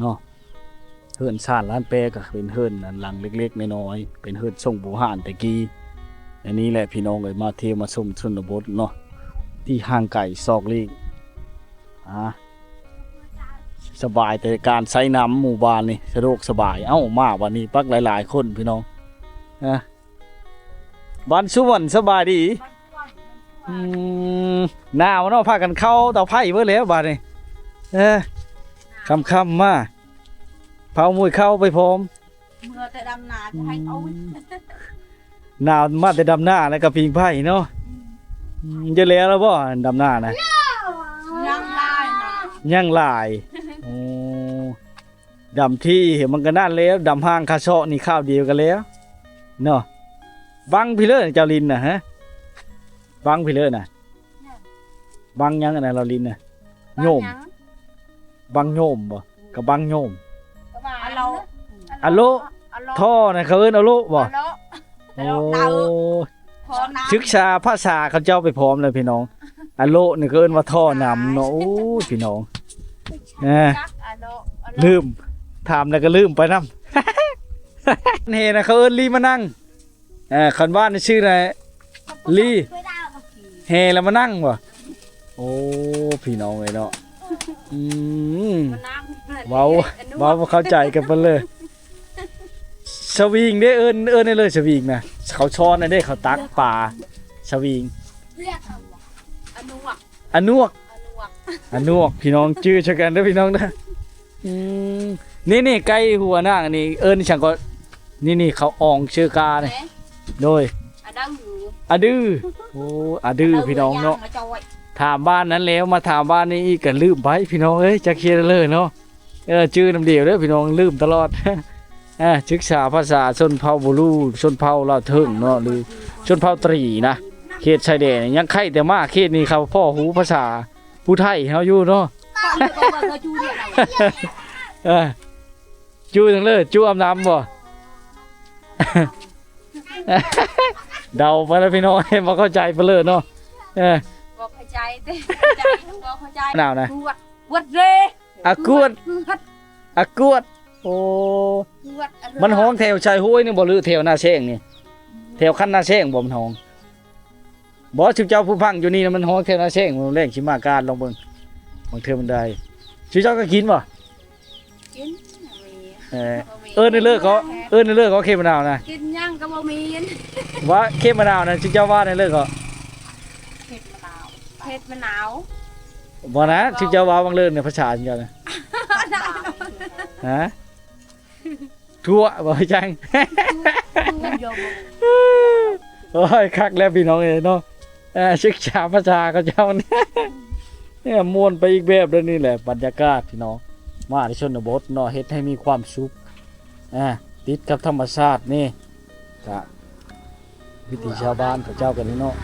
ເນາະ. ເຮືອນຊານລ້ານແປກໍເປັນເຮືອນອັນຫຼັງເລັກໆນ້ອຍໆ ເປັນເຮືອນຊົງບູຮານແຕ່ກີ້. ອັນນີ້ແຫຼະພີ່ນ້ອງເອີຍ ມາທ່ຽວມາຊົມຊົນນະບົດເນາະ ທີ່ຫ່າງໄກສອກຫຼີກ. ອ່າ ສະບາຍແຕ່ການໃຊ້ນ້ຳ ໝູ່ບ້ານນີ້ສະດວກສະບາຍ. ເອົ້າ ມາບັດນີ້ປັກຫຼາຍໆຄົນພີ່ນ້ອງ. ອ່າ ບ້ານສວນ ສະບາຍດີ. ອືມ ໜາວເນາະ ພາກັນເຂົ້າເຕົາໄຟເບິດແລ້ວບາດນີ້. ເອີ ຄ່ຳໆມາ ເຜົາໝູ່ເຂົ້າໄປພ້ອມ. ເມື່ອແຕ່ດຳນາ ອືມ ກໍໃຫ້ເອົາ ໜາວມາແຕ່ດຳນາແລ້ວກໍຜິງໄຟເນາະ. ອືມ ອືມ ຈະແລ້ວແລ້ວບໍ່ ດຳນານະ? ຍັງຫຼາຍນະ ຍັງຫຼາຍ. ໂອ້ ດຳທີ່ມັນກໍນັ້ນແລ້ວ ດຳຫ້າງຄາເຊາະນີ້ຄາວດຽວກັນແລ້ວເນາະ. ບັງພີ້ເລີເຈົ້າຫຼິ້ນນະ ຮະ ບັງພີ້ເລີນະ. ບັງຫຍັງອັນນັ້ນລາວຫຼິ້ນນະ? ໂຍມ. ບັງໂຍມບໍ່? ກະບັງໂຍມ. ອາໂລ ອາໂລ ອາໂລ ທໍ່ນະ ເຂົາເອີ້ນອາໂລບໍ່? ອາໂລ ໂອ້ ອາໂລ ເຕົາ ທໍ່ນ້ຳ. ສຶກສາພາສາເຂົາເຈົ້າໄປພ້ອມເລີຍພີ່ນ້ອງ. ອາໂລນີ້ເຂົາເອີ້ນວ່າທໍ່ນ້ຳເນາະ. ໂອ້ຍ ພີ່ນ້ອງ ເອີ ອາໂລ ອາໂລ ລືມ ຖາມແລ້ວກໍລືມໄປນຳ. ເຮນະ ເຂົາເອີ້ນລີມານັ່ງ. ເອີ ຄັນບ້ານຊື່ນະ ລີ ແຫ່ລະມານັ່ງບໍ່? ໂອ້ ພີ່ນ້ອງເອີຍເນາະ. ອືມ ເວົ້າ ເວົ້າບໍ່ເຂົ້າໃຈກັນເບິດເລີຍ. ສະວິງເດ້ ເອີ້ນ ເອີ້ນໄດ້ເລີຍສະວິງນະ. ເຂົາຊ້ອນນະເດ້ ເຂົາຕັກປາ ສະວິງ. ອານວກ ອານວກ ອານວກ ອານວກ ພີ່ນ້ອງ ຈື່ໃສ່ກັນເດີພີ່ນ້ອງເດີ. ອືມ ນີ້ໆ ໃກ້ຫົວນາງນີ້ເອີ້ນອີ່ຫຍັງກໍ? ນີ້ໆ ເຂົາອອງເຊີການີ້. ໂດຍ ອາດື ອາດື. ໂອ້ ອາດື ອາດື ພີ່ນ້ອງເນາະ. ຖາມບ້ານນັ້ນແລ້ວ ມາຖາມບ້ານນີ້ອີກກໍລືມໄປ ພີ່ນ້ອງເອີຍ ຈັກເຮັດແນວໃດເນາະ. ເອີ ຈື່ນຳດຽວເດີພີ່ນ້ອງ ລືມຕະຫຼອດ. ເອີ ສຶກສາພາສາຊົນເຜົ່າບູລູ ຊົນເຜົ່າລາວເທິງເນາະ ຫຼື ຊົນເຜົ່າຕຣີນະ ເຂດຊາຍແດນ. ຍັງໄຄແຕ່ມາເຂດນີ້ ເຂົາພໍຮູ້ພາສາຜູ້ໄທເຮົາຢູ່ເນາະ. ເອີ ຈູ້ຈັ່ງເລີຍ ຈູ້ອາບນ້ຳບໍ່? ເດົາໄປແລ້ວພີ່ນ້ອງ ບໍ່ເຂົ້າໃຈໄປເລີຍເນາະ. ເອີ ບໍ່ເຂົ້າໃຈເດ້ ບໍ່ເຂົ້າໃຈ. ໜາວນະ ປວດ ປວດເດ້. ອາກວດ ອາກວດ. ໂອ້ ມັນຮ້ອງແຖວຊາຍຫ້ວຍນີ້ບໍ່ ຫຼືແຖວນາແຊງນີ້? ແຖວຄັນນາແຊງບໍ່ມັນຮ້ອງ? ບໍ່ ຊຸມເຈົ້າຜູ້ຟັງຢູ່ນີ້ນະ ມັນຮ້ອງແຖວນາແຊງ. ມື້ແລງຊິມາການລອງເບິ່ງ ບາງເທື່ອມັນໄດ້. ຊຸມເຈົ້າກໍກິນບໍ່? ກິນ. ເອີ ເອີ້ນເລີກເກາະ ເອີ້ນເລີກເກາະ ເຂດມະນາວນະ. ກິນຫຍັງກໍບໍ່ມີ. ວ່າເຂດມະນາວນະ ຊຸມເຈົ້າວ່າແນວເລີກເກາະ ເຂດມະນາວ ເຂດມະນາວ. ບໍ່ນະ ຊຸມເຈົ້າເວົ້າບາງເລື່ອງໃນພາສາຊຸມເຈົ້ານະ. ຮະ? ທົ່ວ ບໍ່ຈັງ. ໂອ້ຍ ຄັກແລ້ວພີ່ນ້ອງເອີຍເນາະ. ເອີ ສຶກສາພາສາເຂົາເຈົ້ານີ້ ມ່ວນໄປອີກແບບເດີ. ນີ້ແຫຼະບັນຍາກາດພີ່ນ້ອງ ມາໃນຊົນນະບົດເນາະ ເຮັດໃຫ້ມີຄວາມສຸກ ອ່າ ຕິດກັບທຳມະຊາດນີ້ ກະ ວິຖີຊາວບ້ານເຂົາເຈົ້າກັນນີ້ເນາະ.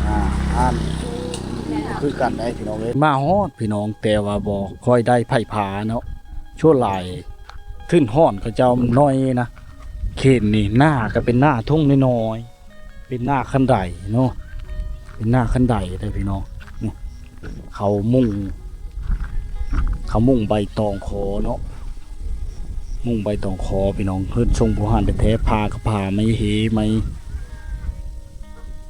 ອ່າ ອ່ານຄືກັນໄດ໋ພີ່ນ້ອງເອີຍ. ມາຮອດພີ່ນ້ອງ ແຕ່ວ່າບໍ່ຄ່ອຍໄດ້ໄຟຟ້າເນາະ ສ່ວນຫຼາຍທຶນຮ້ອນເຂົາເຈົ້າໜ້ອຍນະ. ເຂດນີ້ນາກໍເປັນນາທົ່ງນ້ອຍໆ ເປັນນາຄັນໄດເນາະ ເປັນນາຄັນໄດເດີພີ່ນ້ອງ. ນີ້ ເຂົາມຸງ ເຂົາມຸງໃບຕອງຂໍເນາະ ມຸງໃບຕອງຂໍພີ່ນ້ອງ. ເຮືອນຊົງບູຮານແທ້ໆ ຜ້າກໍຜ້າໄມ້ເຮ ໄມ້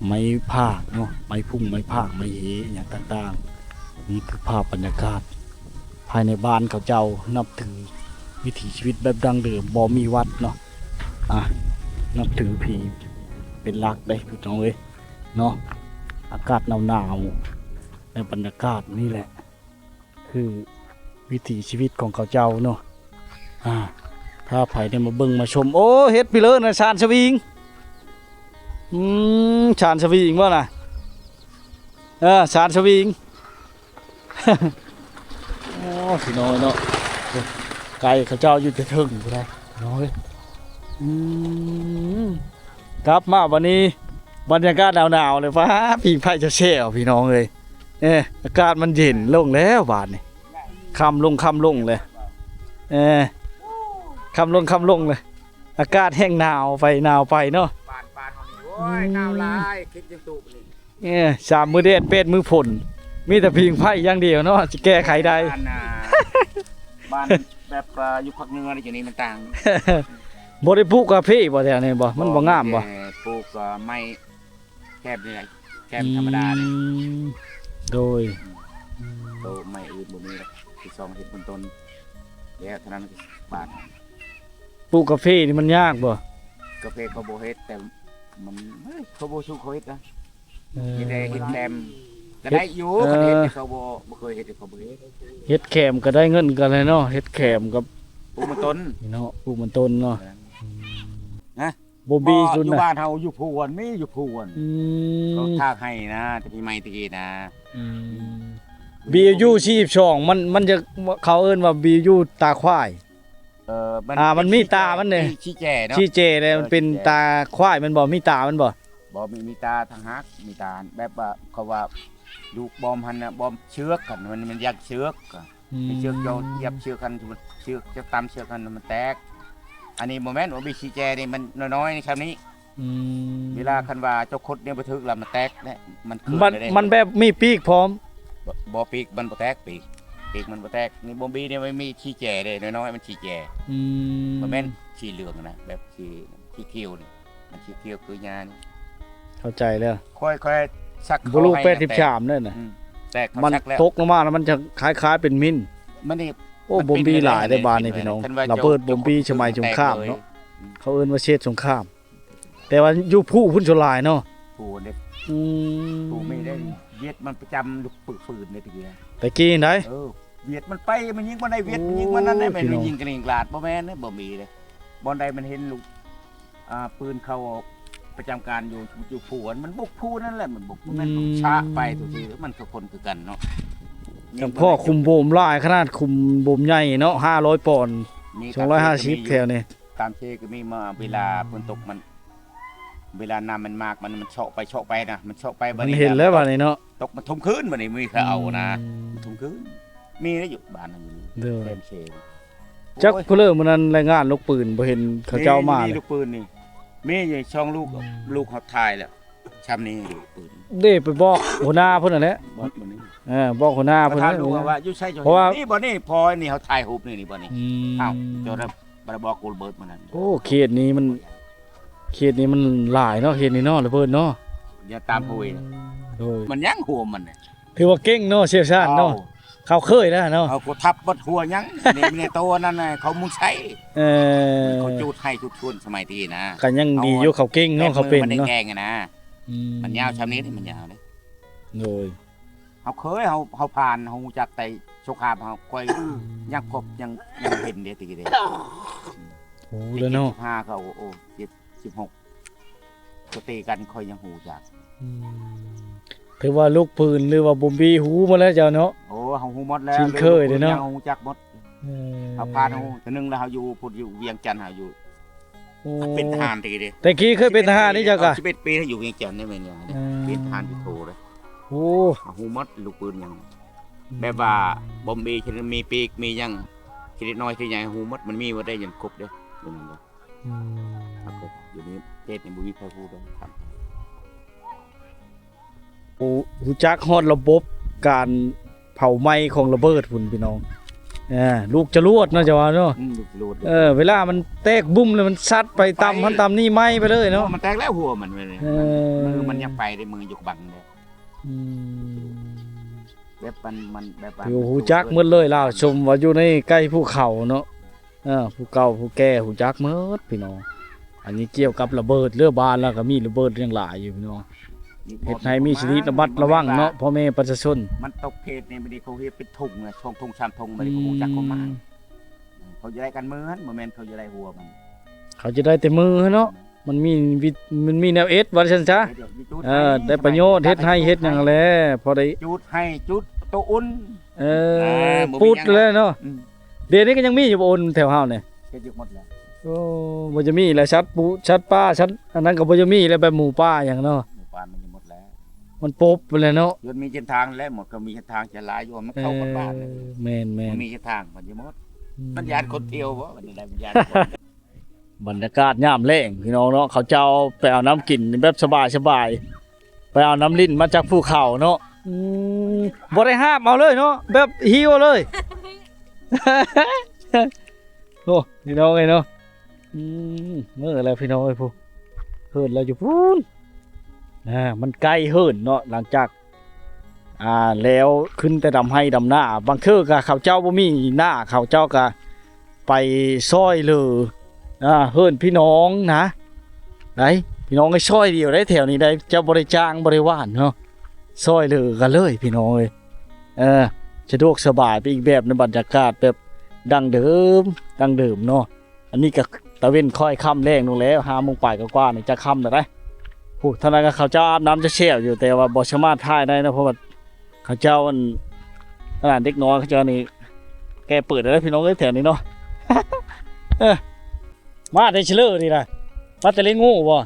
ໄມ້ພາກເນາະ ໄມ້ພຸ້ງໄມ້ພາກໄມ້ເຮ ອີ່ຫຍັງຕ່າງໆ. ນີ້ຄືພາບບັນຍາກາດພາຍໃນບ້ານເຂົາເຈົ້າ ນັບຖືວິຖີຊີວິດແບບດັ້ງເດີມ ບໍ່ມີວັດເນາະ. ອ່າ ນັບຖືຜີເປັນຫຼັກເດ້ພີ່ນ້ອງເອີຍເນາະ. ອາກາດໜາວໆ ແລະ ບັນຍາກາດນີ້ແຫຼະ ຄືວິຖີຊີວິດຂອງເຂົາເຈົ້າເນາະ. ອາ ພາໃຜໄດ້ມາເບິ່ງມາຊົມ. ໂອ້ ເຮັດໄປເລີຍນະ ຊານສະວິງ. ອືມ ຊານສະວິງບໍ່ນະ? ເອີ ຊານສະວິງ. ໂອ້ ພີ່ນ້ອງເນາະ ໄກ່ເຂົາເຈົ້າຢູ່ແຕ່ເທິງພຸ້ນນະ ພີ່ນ້ອງເອີຍ. ອືມ ກັບມາບັດນີ້ ບັນຍາກາດໜາວໆເລີຍ. ຟ້າ ຜິງໄຟແຊວໆ ພີ່ນ້ອງເອີຍ. ເອີ ອາກາດມັນເຢັນລົງແລ້ວບາດນີ້ ຄ່ຳລົງ ຄ່ຳລົງເລີຍ. ເອີ ຄ່ຳລົງ ຄ່ຳລົງເລີຍ. ອາກາດແຮ່ງໜາວໄປ ໜາວໄປເນາະ. ບ້ານ ບ້ານເຮົານີ້ ໂອ້ຍ ອືມ ໜາວຫຼາຍ ຄິດຈັ່ງຕູກນີ້. ເອີ ສາມມື້ແດດ ແປດມື້ຝົນ ມີແຕ່ຜິງໄຟຢ່າງດຽວເນາະ ຊິແກ້ໄຂໄດ້. ບ້ານນ່າ ບ້ານແບບ ເອີ ຢູ່ພາກເໜືອນີ້ ຢູ່ນີ້ມັນຕ່າງ. ບໍ່ໄດ້ປູກກາເຟບໍ່ແຖວນີ້ບໍ່? ມັນບໍ່ງາມບໍ່? ແຕ່ປູກກໍໄມ້ແຄມນີ້ແຫຼະ ແຄມທຳມະດານີ້. ອືມ ໂດຍ ອືມ ໂຕໄມ້ອື່ນບໍ່ມີແລ້ວ ທີ່ສອງເຮັດເປັນຕົ້ນແລ້ວເທົ່ານັ້ນ. ບ້ານ ປູກກາເຟນີ້ມັນຍາກບໍ່? ກາເຟເຂົາບໍ່ເຮັດ ແຕ່ມັນ ເອີຍ ເຂົາບໍ່ສູ້ເຂົາເຮັດນະ. ເອີ ມີແຕ່ເຮັດແຄມກໍໄດ້ຢູ່. ເອີ ຄັນເຮັດ ເຂົາບໍ່ ບໍ່ເຄີຍເຮັດ ເຂົາບໍ່ເຮັດ. ເຮັດແຄມກໍໄດ້ເງິນກັນແຫຼະເນາະ ເຮັດແຄມກັບປູກມັນຕົ້ນເນາະ ປູກມັນຕົ້ນເນາະ. ເອີ ອືມ ນະ ບໍ່ມີ ຢູ່ບ້ານເຮົາຢູ່ພູວນ ມີຢູ່ພູວນ. ອືມ ເຂົາຖາກໄຮ່ນະ ແຕ່ປີໃໝ່ຕະກີ້ນະ. ອືມ ບີຢູສີ່ສິບສອງ ມັນ ມັນຈະ ເຂົາເອີ້ນວ່າບີຢູຕາຄວາຍ. ເອີ ມັນ ອ່າ ມັນມີຕາມັນເດ້ ຊີ້ແຈເນາະ ຊີ້ແຈເດ້. ເອີ ມັນເປັນ ຊີ້ແຈ ຕາຄວາຍແມ່ນບໍ່? ມີຕາມັນບໍ່? ບໍ່ ມີ ມີຕາຕ່າງຫາກ ມີຕາ ແບບວ່າເຂົາວ່າລູກບອມຫັ້ນນະ ບອມເຊືອກຫັ້ນ ມັນ ມັນຢາກເຊືອກ ອືມ ເຊືອກ ເຈົ້າຢຽບເຊືອກຫັ້ນ ເຊືອກ ເຈົ້າຕຳເຊືອກຫັ້ນ ມັນແຕກ. ອັນນີ້ບໍ່ແມ່ນວ່າມີຊີ້ແຈນີ້ ມັນນ້ອຍໆ ນີ້ ຊ່ຳນີ້. ອືມ ເວລາຄັນວ່າເຈົ້າຄົດນີ້ບໍ່ຖືກລະ ມັນແຕກແຫຼະ ມັນຂຶ້ນ ມັນ ແບບມີປີກພ້ອມ. ບໍ່ ບໍ່ ປີກມັນບໍ່ແຕກ ປີກ ປີກມັນບໍ່ແຕກ. ນີ້ບໍ່ມີ ນີ້ມັນມີຊີ້ແຈເດ້ ນ້ອຍໆ ມັນຊີ້ແຈ. ອືມ ບໍ່ແມ່ນຊີ້ເຫຼືອງນະ ແບບຊີ້ ຊີ້ຂຽວນີ້ ມັນຊີ້ຂຽວຄືຫຍ້ານີ້. ເຂົ້າໃຈແລ້ວ ຂ້ອຍ ຂ້ອຍສັກ ບໍ່ຮູ້ ແປດສິບສາມເດ້ນະ. ອືມ ແຕກ ມັນຕົກລົງມາແລ້ວມັນຈະຄ້າຍໆ ເປັນມິ້ນ. ມັນນີ້ ໂອ້ ບົມບີຫຼາຍເດ້ບ້ານນີ້ພີ່ນ້ອງ. ລະເບີດບົມບີສະໄໝສົງຄາມເນາະ ອືມ ເຂົາເອີ້ນວ່າເສດສົງຄາມ. ແຕ່ວ່າຢູ່ພູພຸ້ນສ່ວນຫຼາຍເນາະ. ພູເດ້ ອືມ ພູມີໄດ້ ຫວຽດມັນປະຈຳລູກປືນເດ້ຕະກີ້ນະ ຕະກີ້ໃດ. ເອີ ຫວຽດມັນໄປ ມັນຍິງບ່ອນໃດ ຫວຽດມັນຍິງບ່ອນນັ້ນເດ້. ໂອ້ ແມ່ນ ພີ່ນ້ອງ ຍິງກະໜິ່ງກະໜາດ ບໍ່ແມ່ນເດ້ ບໍ່ມີເດ້. ບ່ອນໃດມັນເຫັນລູກ ອ່າ ປືນເຂົາປະຈຳການຢູ່ ຢູ່ພູ ມັນບຸກພູນັ້ນແຫຼະ ມັນບຸກ ອືມ ມັນຊະໄປທຸກທີ. ມັນກໍຄົນຄືກັນເນາະ. ຈັ່ງພໍ້ຄຸມໂບມຫຼາຍຂະໜາດ ຄຸມໂບມໃຫຍ່ເນາະ ຫ້າຮ້ອຍປອນ ມີ ສອງຮ້ອຍຫ້າສິບ ຕາມເຊກໍມີຢູ່ ແຖວນີ້ ຕາມເຊກໍມີ. ມາເວລາ ອືມ ຝົນຕົກມັນ ເວລານ້ຳມັນມາກ ມັນ ມັນເຊາະໄປເຊາະໄປນະ ມັນເຊາະໄປ ມັນເຫັນແລ້ວບາດນີ້ເນາະ. ຕົກມັນທຸ່ມຄືນບາດນີ້ ມີໃຜເອົານະ ອືມ ມັນທຸ່ມຄືນ. ມີໄດ້ຢູ່ບ້ານນັ້ນ ໂດຍ ແຄມເຊ. ຈັກ ໂອ້ຍ ຜູ້ເລີມື້ນັ້ນລາຍງານລູກປືນ ບໍ່ເຫັນເຂົາເຈົ້າມາ. ມີລູກປືນນີ້ ມີຢູ່ສອງລູກ ອືມ ລູກເຮົາຖ່າຍແລ້ວ ຊ່ຳນີ້ລູກປືນ. ເດ້ ໄປບອກຫົວໜ້າເພິ່ນນັ້ນແຫຼະ ບອກມື້ນີ້ ເອີ ບອກຫົວໜ້າເພິ່ນ ຖາມລູກວ່າຢູ່ໃສ ເພາະວ່ານີ້ ບໍ່ນີ້ ພໍນີ້ເຮົາຖ່າຍຮູບນີ້ ນີ້ບໍ່ນີ້. ອືມ ເອົ້າ ເຈົ້າໄດ້ ບໍ່ໄດ້ບອກກູລະເບີດມື້ນັ້ນ. ໂອ້ ເຂດນີ້ມັນ ເຂດນີ້ມັນຫຼາຍເນາະ ເຂດນີ້ເນາະ ລະເບີດເນາະ. ຢ່າຕາມຫ້ວຍ ໂດຍ ມັນຍັງຫົວມັນ ຖືວ່າເກັ່ງເນາະ ຊ່ຽວຊານເນາະ. ເອົ້າ ເຂົາເຄີຍແລ້ວເນາະ ເຂົາກໍທັບບັດຫົວຍັງ ໃນ ໃນໂຕນັ້ນນະ ເຂົາມຸນໄຊ. ເອີ ເຂົາຈູດໄຮ່ຈູດສວນສະໄໝຕະກີ້ນະ. ກໍຍັງດີຢູ່ ເຂົາເກັ່ງເນາະ ເຂົາເປັນເນາະ ແກງນະ. ອືມ ມັນຍາວຊ່ຳນີ້ ມັນຍາວເດ້. ໂດຍ ເຮົາເຄີຍ ເຮົາ ເຮົາຜ່ານ ເຮົາຮູ້ຈັກແຕ່ສົງຄາມ ເຮົາຂ້ອຍ ອືມ ຍັງພົບ ຍັງ ຍັງເຫັນເດ້ຕະກີ້ເດ້. ໂອ້ ແລ້ວເນາະ ເຈັດສິບຫ້າ ເຂົາ ໂອ້ ເຈັດສິບຫົກ ເຂົາຕີກັນ ຂ້ອຍຍັງຮູ້ຈັກ. ອືມ ຖືວ່າລູກປືນ ຫຼືວ່າບົມບີ ຮູ້ໝົດແລ້ວເຈົ້າເນາະ. ໂອ້ ເຮົາຮູ້ໝົດແລ້ວ ຊິນເຄີຍເດ້ເນາະ ເຮົາຮູ້ຈັກໝົດ. ເອີ ເຮົາຜ່ານ ເຮົາ ເທື່ອໜຶ່ງແລ້ວ ເຮົາຢູ່ພຸ້ນ ຢູ່ວຽງຈັນ ເຮົາຢູ່ ໂອ້ ເປັນທະຫານຕະກີ້ເດ້. ແຕ່ກີ້ເຄີຍເປັນທະຫານນີ້ເຈົ້າກະ ສິບເອັດປີ ຢູ່ວຽງຈັນນີ້ແມ່ນຫຍັງ ເອີ ເປັນທະຫານຢູ່ໂທເດ້. ໂອ້ ເຮົາຮູ້ໝົດລູກປືນຫຍັງ ອືມ ແບບວ່າບົມບີ ຊະນິດມີປີກ ມີຫຍັງ ຊະນິດນ້ອຍ ຊະນິດໃຫຍ່ ຮູ້ໝົດ ມັນມີໝົດເດ້ ຍັງຄົບເດ້ ຢູ່ນັ້ນເດ້. ອືມ ຢູ່ນີ້ເຂດນີ້ບໍ່ມີໃຜຮູ້ເດ້. ໂອ້ ຮູ້ຈັກຮອດລະບົບການເຜົາໄໝ້ຂອງລະເບີດພຸ້ນພີ່ນ້ອງ. ເອີ ລູກຈະລວດເນາະ ເຈົ້າວ່າເນາະ. ອືມ ລູກຈະລວດ ເອີ ເວລາມັນແຕກບຸ້ມແລ້ວ ມັນຊັດໄປຕຳຫັ້ນຕຳນີ້ ໄໝ້ໄປເລີຍເນາະ. ມັນແຕກແລ້ວຫົວມັນ ເອີ ມືມັນຍັງໄປເດ້ ມືຢູ່ບັງເດ້. ອືມ ແບບມັນ ມັນແບບວ່າ ຖືວ່າຮູ້ຈັກໝົດເລີຍລາວ. ຊົມວ່າຢູ່ໃນໃກ້ພູເຂົາເນາະ. ເອີ ຜູ້ເກົ່າຜູ້ແກ່ຮູ້ຈັກໝົດພີ່ນ້ອງ. ອັນນີ້ກ່ຽວກັບລະເບີດເດີ ບ້ານລາວກໍມີລະເບີດຍັງຫຼາຍຢູ່ພີ່ນ້ອງ. ເຮັດໃຫ້ມີສະຕິລະມັດລະວັງເນາະ ພໍ່ແມ່ປະຊາຊົນ. ມັນຕົກເຂດນີ້ ບັດນີ້ເຂົາເຮັດເປັນຖົງນະ ສອງຖົງສາມຖົງ ບັດນີ້ເຂົາຮູ້ຈັກຄວາມໝາຍ. ອືມ ເຂົາຈະໄດ້ກັນເໝືອນ ບໍ່ແມ່ນເຂົາຈະໄດ້ຫົວມັນ ເຂົາຈະໄດ້ແຕ່ມືຫັ້ນເນາະ. ມັນມີວິ ມັນມີແນວເອັດວ່າຊັ້ນຊະ. ເອີ ໄດ້ປະໂຫຍດ ເຮັດໄຮ່ເຮັດຫຍັງແຫຼະ ພໍໄດ້ຈູດໄຮ່ຈູດໂຕອຸ່ນ. ເອີ ອ່າ ປຸດເລີຍເນາະ. ອືມ ດຽວນີ້ກໍຍັງມີຢູ່ບໍ່ ອຸ່ນແຖວເຮົານີ້? ເຮັດຢູ່ໝົດແລ້ວ. ໂອ້ ບໍ່ຈະມີແລ້ວ ສັດປູ ສັດປ່າ ສັດອັນນັ້ນກໍບໍ່ຈະມີແລ້ວ ແບບໝູປ່າຫຍັງເນາະ. ໝູປ່າມັນຈະໝົດແລ້ວ ມັນປົບໄປແລ້ວເນາະ. ຈົນມີເສັ້ນທາງແລ້ວ ໝົດກໍມີເສັ້ນທາງຈະຫຼາຍຢູ່ ມັນເຂົ້າໝົດບ້ານ. ເອີ ແມ່ນໆ ມັນມີເສັ້ນທາງມັນຈະໝົດ. ອືມ ມັນຢ້ານຄົນທ່ຽວບໍ່ ມັນໄດ້ ມັນຢ້ານຄົນ. ບັນຍາກາດຍາມແລງພີ່ນ້ອງເນາະ ເຂົາເຈົ້າໄປເອົານ້ຳກິນແບບສະບາຍໆ ໄປເອົານ້ຳລິນມາຈາກພູເຂົາເນາະ. ອືມ ບໍ່ໄດ້ຫາບເອົາເລີຍເນາະ ແບບຫິ້ວເອົາເລີຍ. ໂອ້ ພີ່ນ້ອງເອີຍເນາະ. ອືມ ເມື່ອແລ້ວພີ່ນ້ອງເອີຍ ຜູ້ເຮີນລາວຢູ່ພຸ້ນ. ອ່າ ມັນໃກ້ເຮີນເນາະ ຫຼັງຈາກ ອ່າ ແລ້ວຂຶ້ນແຕ່ດຳໄຮ່ດຳນາ ບາງເທື່ອກໍເຂົາເຈົ້າບໍ່ມີນາ ເຂົາເຈົ້າກໍໄປຊ່ອຍເຫຼືອ ອ່າ ເຮີນພີ່ນ້ອງນະ ໄດ໋ ພີ່ນ້ອງເອີຍ. ຊ່ອຍດຽວໄດ໋ ແຖວນີ້ໄດ໋ ເຈົ້າບໍ່ໄດ້ຈ້າງບໍ່ໄດ້ຫວ່ານເນາະ ຊ່ອຍເຫຼືອກັນເລີຍພີ່ນ້ອງເອີຍ. ເອີ ສະດວກສະບາຍໄປອີກແບບ ໃນບັນຍາກາດແບບດັ້ງເດີມ ດັ້ງເດີມເນາະ. ອັນນີ້ກໍຕາເວັນຄ້ອຍຄ່ຳແລງລົງແລ້ວ ຫ້າໂມງປາຍກວ່າໆ ນີ້ຈະຄ່ຳແລ້ວໄດ໋. ໂອ້ ທາງນັ້ນກໍເຂົາເຈົ້າອາບນ້ຳແຊ່ວຢູ່ ແຕ່ວ່າບໍ່ສາມາດຖ່າຍໄດ້ເນາະ ເພາະວ່າເຂົາເຈົ້າ ອັນ ຂະໜາດເດັກນ້ອຍເຂົາເຈົ້ານີ້ແກ່ເປີດໄດ້ພີ່ນ້ອງເອີຍ ແຖວນີ້ເນາະ. ເອີ ມາແຕ່ເຊີນີ້ນະ ມາແຕ່ເລງງູບໍ່? ມ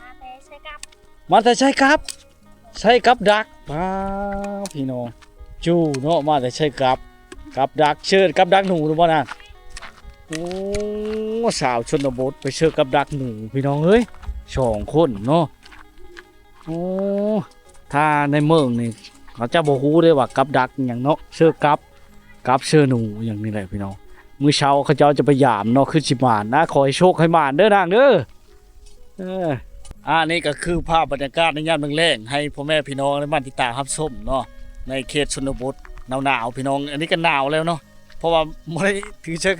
າແຕ່ໄຊກັບ ມາແຕ່ໄຊກັບ ໄຊກັບດັກ ປ້າ ພີ່ນ້ອງ ຈູ່ເນາະ ມາແຕ່ໄຊກັບ ກັບດັກ ເຊີກັບດັກໜູຫຼືບໍ່ນະ? ໂອ້ ສາວຊົນນະບົດໄປເຊີກັບດັກໜູພີ່ນ້ອງເອີຍ ສອງຄົນເນາະ. ໂອ້ ຖ້າໃນເມືອງນີ້ເຂົາເຈົ້າບໍ່ຮູ້ເດ້ວ່າກັບດັກອີ່ຫຍັງເນາະ ເຊີກັບ ກັບເຊີໜູອີ່ຫຍັງນີ້ແຫຼະພີ່ນ້ອງ. ມື້ເຊົ້າເຂົາເຈົ້າຈະໄປຢາມເນາະ ຄືຊິໝານນະ ຂໍໃຫ້ໂຊກໃຫ້ໝານເດີນາງເດີ. ເອີ ອັນນີ້ກໍຄືພາບບັນຍາກາດໃນຍາມແລງໆ ໃຫ້ພໍ່ແມ່ພີ່ນ້ອງໄດ້ມາຕິດຕາມຮັບຊົມເນາະ ໃນເຂດຊົນນະບົດໜາວໆ ພີ່ນ້ອງ. ອັນນີ້ກໍໜາວແລ້ວເນາະ ເພາະວ່າບໍ່ໄດ້ຖືເສື້ອ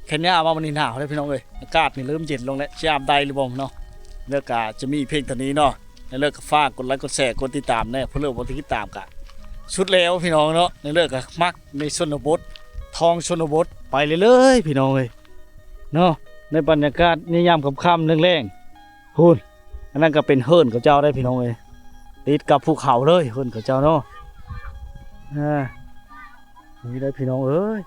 ແຂນຍາວມາ ມື້ນີ້ໜາວແລ້ວພີ່ນ້ອງເອີຍ. ອາກາດນີ້ເລີ່ມເຢັນລົງແລ້ວ ຊິອາບໄດ້ຫຼືບໍ່ເນາະ. ແລ້ວກໍຈະມີພຽງເທົ່ານີ້ເນາະ. ແລ້ວກໍຝາກກົດໄລ ກົດແຊ ກົດຕິດຕາມແດ່ ເພື່ອເລີກບໍ່ຕິດຕາມກະສຸດແລ້ວພີ່ນ້ອງເນາະ. ແລ້ວກໍມັກໃນຊົນນະບົດ ທ່ອງຊົນນະບົດ ໄປເລື້ອຍໆ ພີ່ນ້ອງເອີຍ ເນາະ. ໃນບັນຍາກາດໃນຍາມຄ່ຳໆ ແລງໆ ພຸ້ນ ອັນນັ້ນກໍເປັນເຮືອນເຂົາເຈົ້າໄດ໋ພີ່ນ້ອງເອີຍ ຕິດກັບພູເຂົາເລີຍເຮືອນເຂົາເຈົ້າເນາະ. ອ່າ ນີ້ໄດ໋ພີ່ນ້ອງເອີຍ